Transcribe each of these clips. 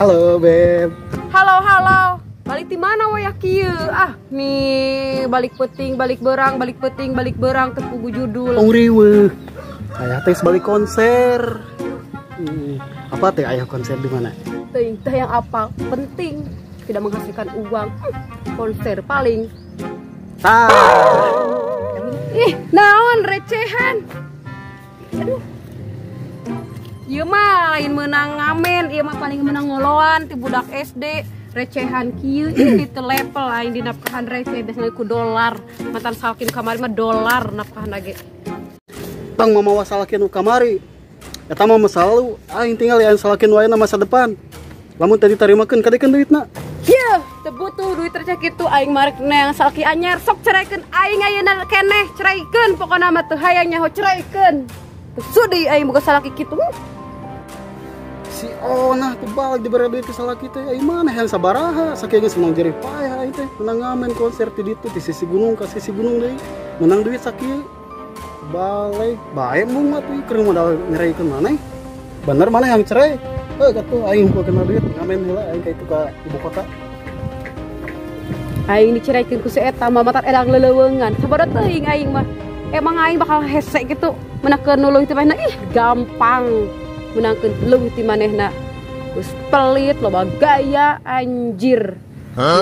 Halo, Beb. Halo, halo. Balik di mana wayah kieu? Ah, nih balik peting, balik berang, balik peting, balik berang teu pugu judul. Tong riweuh. Ayah teh balik konser. Apa teh ayah konser di mana? Teuing teh yang apa? Penting tidak menghasilkan uang. Konser paling. Tah. Ih, naon recehan. Aduh. Ieu mah lain meunang ngamen, ieu mah paling meunang ngoloan ti budak SD. Recehan kieu ih teu level aing dinafkahan receh biasana ku dolar. Mantan salkin kamari mah dolar nafkahan ge. Tong mamawa salkin nu kamari. Eta mah masa lalu, aing tinggal aing salkin wae na masa depan. Lamun tadi tarimakeun kadekeun duitna. Yeuh, teu butuh duit receh kitu aing marek neang salki anyar sok ceraikeun aing ayeuna keneh ceraikeun pokona mah teu hayang nyaho ceraikeun. Teu sudi aing boga salaki kitu. Si Onah tuh balik diberi duit ke salaki teh, aing mana hayang sabaraha, sakieu geus menang jerih payah aing teh, menang ngamen konser ti ditu ti sisi gunung ka sisi gunung deui, menang duit sakieu. Balik, bae mung mah tuh keur modal nyeraikeun maneh. Bener maneh yang cerai. Heuh katuh aing hungkul kena duit ngamen heula aing ka itu ka ibu kota. Aing diceraikeun ku si eta mah matar edang leleuweungan. Sabodo teuing aing mah. Emang aing bakal hese gitu meunangkeun nu leuwih ti manehna ih gampang. Meunangkeun leuwih ti manehna. Geus pelit loba gaya anjir.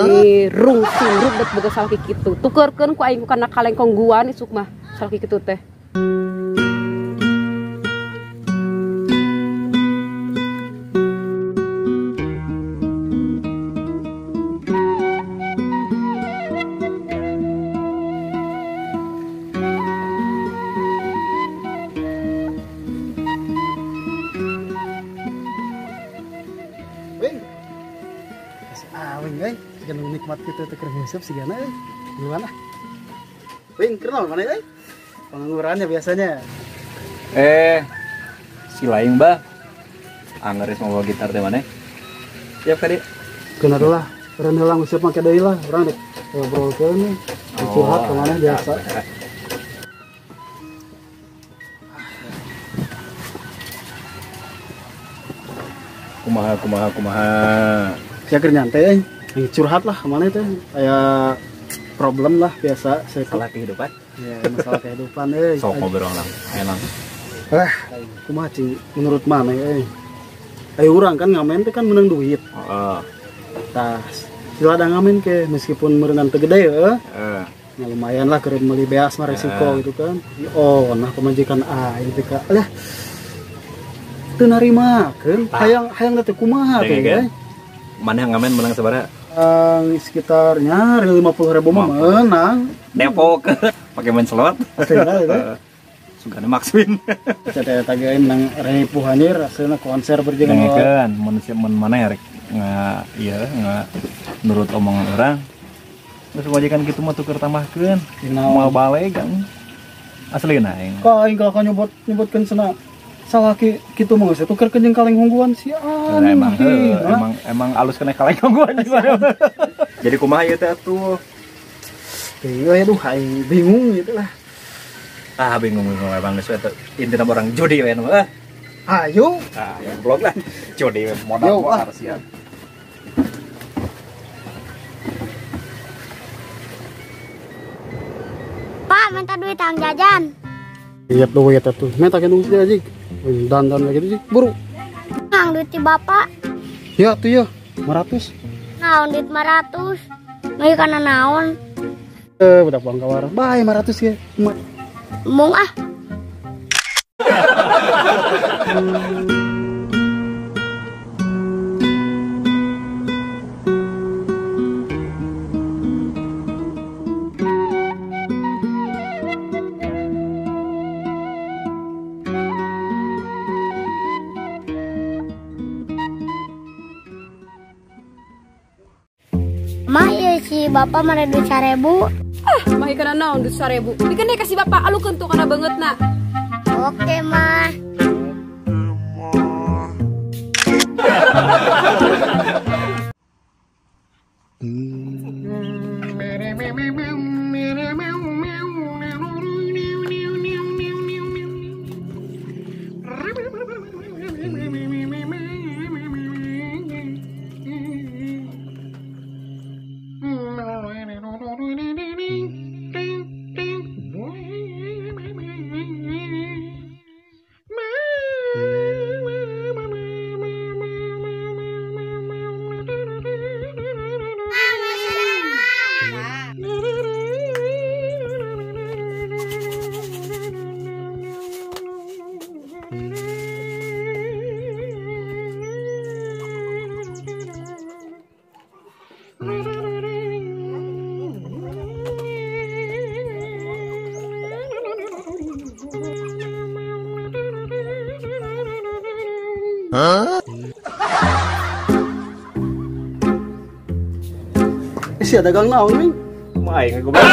Ih rungsing rubet boga salaki kitu. Tukeurkeun ku aing ku kana kalengkong guan isuk mah salaki kitu teh. Awing euy, siga nu nikmat kitu teh keur nguseup sigana euy. Gimana? Wing, keur naon maneh euy? Penganggurannya biasanya. Si lain bah. Anggeris mau bawa gitar teh maneh. Siap kali. Keun lah, urang heula nguseup make deui lah, urang dek ngobrolkeun nih. Curhat ka maneh biasa. Kumaha kumaha kumaha. Sia keur nyantai euy, curhat lah kemana teh, aya problem lah biasa saya masalah kehidupan. Ya, masalah kehidupan euy. Sok ngobrol lah, enak. Ah, kumaha cing menurut maneh euy? Ayo urang kan ngamen teh kan menang duit. Heeh. Tah, sila ada ngamen ke meskipun meureunan teu gede heuh. Heeh. Ya lumayan lah keur meuli beas mah resiko gitu kan. Oh, nah pamajikan aing teh ka. Alah. Teu narimakeun, hayang hayang teh kumaha teh euy. Mana yang ngamen menang sabaraha? Sekitarnya 50.000 mah menang. Depok pakai main slot. Asli teh. Sugana makswin. Eta eta ge menang ripuh anjir aslinya konser berjalan. Dengekeun mun mun mana rek nga ieu nga nurut omongan orang. Terus wajikan kitu mah tuker tambahkeun. Moal baleg kan. Aslina aing. Ka aing kalau nyebutkeun cenah salaki kitu mah geus tukerkeun jeung kaleng hungguan si anu. Emang emang emang alus kena kaleng hungguan. Jadi kumaha ieu teh atuh? Bingung aduh aing bingung gitu lah. Ah bingung bingung emang geus eta intina orang judi we mah. Ayo. Ah, goblok lah. Judi we modal harus siap. Pak, minta duit tang jajan. Iya duit atuh. Minta ke nung sih aja. Dandan lagi tuh sih, buru. Nang duit ti bapak. Ya tuh ya, 500. Naon duit 500? Mai kana naon? Budak bangkawar. Bae 500 ya. Mung ah. Mah ieu si bapak mana duit 1000? Ah, mah kana naon duit 1000? Bikeun deui ka si bapak alukeun tuh kana beungeutna. Oke, mah. Sia dagang naon wing? Mah aing goblok.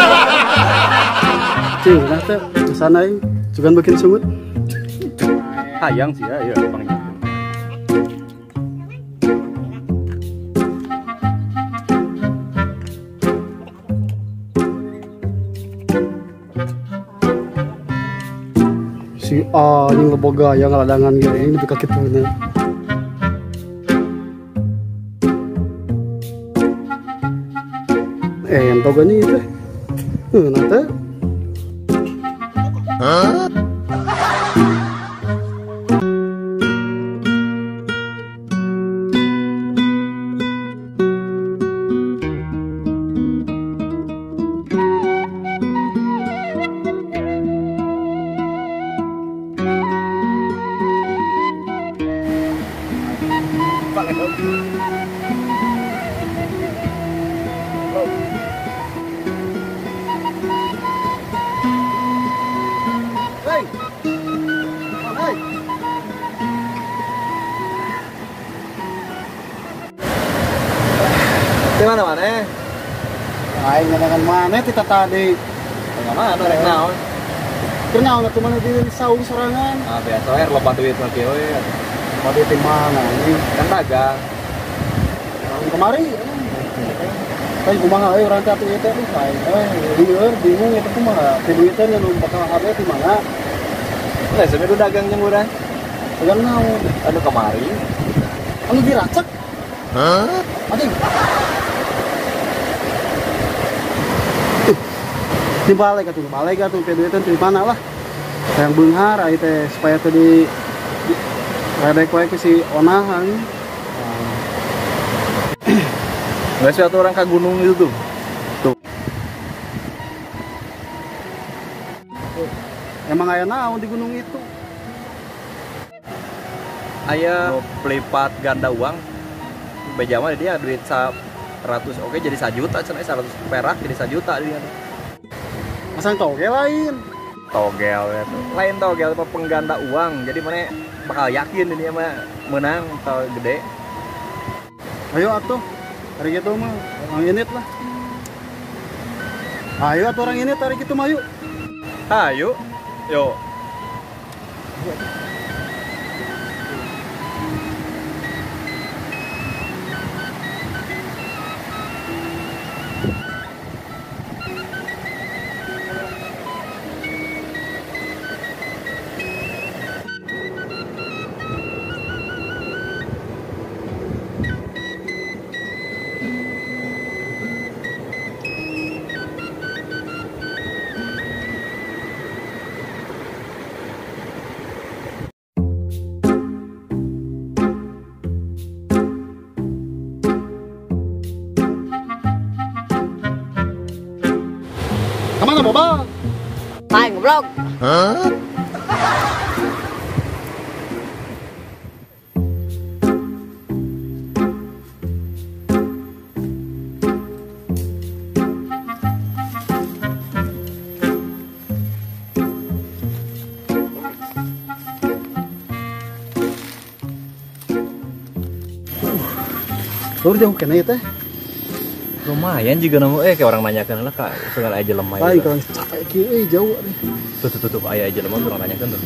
Cing, nah teh kesana aing sugan bikin sungut. Hayang sih ya, iya bang. Si anjing leboga yang ngaladangan gitu ini lebih kakit bener. Entog anjing itu. Nanti. Hah? Hey! Hey! Di mana-mana? Aing ngadangan mana kita tadi? Mana rek naon? Keur naon atuh mana di saung sorangan? Ah biasa we loba duit mah kieu we. Loba duit di mana anjing? Kan dagang. Tahun kemari. Tapi kumaha euy urang teh atuh ieu teh aing lieur bingung eta kumaha. Teh duit teh nu bakal habe di mana? Lah sebenarnya dagang jeung urang. Dagang naon? Anu kemari. Anu diracek? Hah? Anjing. Di balik atuh teh duit teh di mana lah. Yang beunghar ai teh supaya teh di ledek wae ke si Onah anjing. Nggak sih orang ke gunung itu tuh. Tuh. Emang aya naon di gunung itu? Aya pelipat ganda uang. Beja mah dia duit 100 oke jadi 1 juta cenah 100 perak jadi 1 juta dia. Masang togel lain. Togel itu. Lain togel apa pengganda uang. Jadi mana bakal yakin ini mah menang atau gede. Ayo atuh. Hari gitu mah orang ini lah. Ayo atuh orang ini tarik itu mah yuk. Ayo. Yo. Kemana Boba? Main goblok. Hah? Lur jauh kena ya teh. Lumayan juga nemu kayak orang nanyakan lah kak, soal aja lemah. Lain kalau capek kieu jauh deh. Tuh tuh tuh, tuh aya aja lemah orang nanyakan tuh.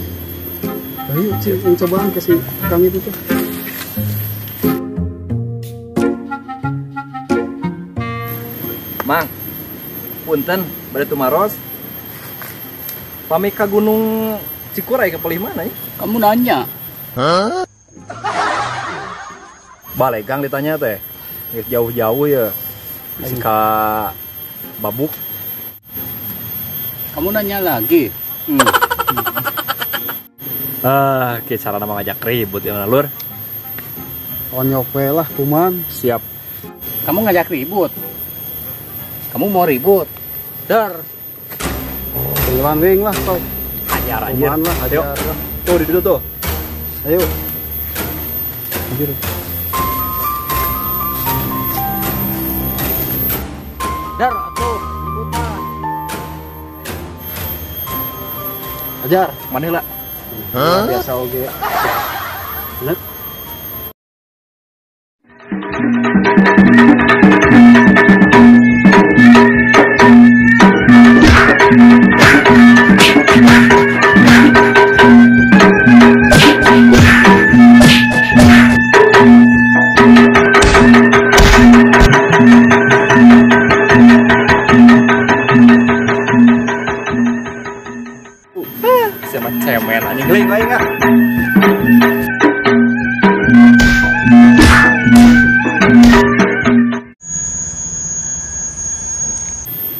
Ayo cik, cobaan ke si kang itu tuh. Mang, punten, bade tumaros. Pamit ka Gunung Cikuray ke palih mana ya? Kamu nanya. Hah? Balik kang ditanya teh. Jauh-jauh ya. Bisi ka babuk. Kamu nanya lagi. Ah, kayak cara nama ngajak ribut ya lur. Onyok we lah kuman. Siap. Kamu ngajak ribut. Kamu mau ribut. Der. Tinggalan wing lah sok. Ajar aja. Kuman lah, ajar lah. Tuh di situ tuh. Ayo. Anjir. Der atuh ributan. Ajar, mana lah? Hah? Biasa oge. Bener. Siapa cemen anjing geuling aing ah.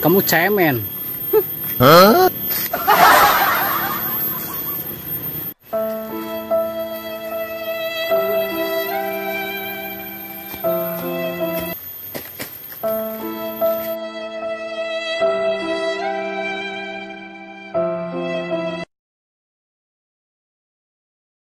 Kamu cemen. Hah?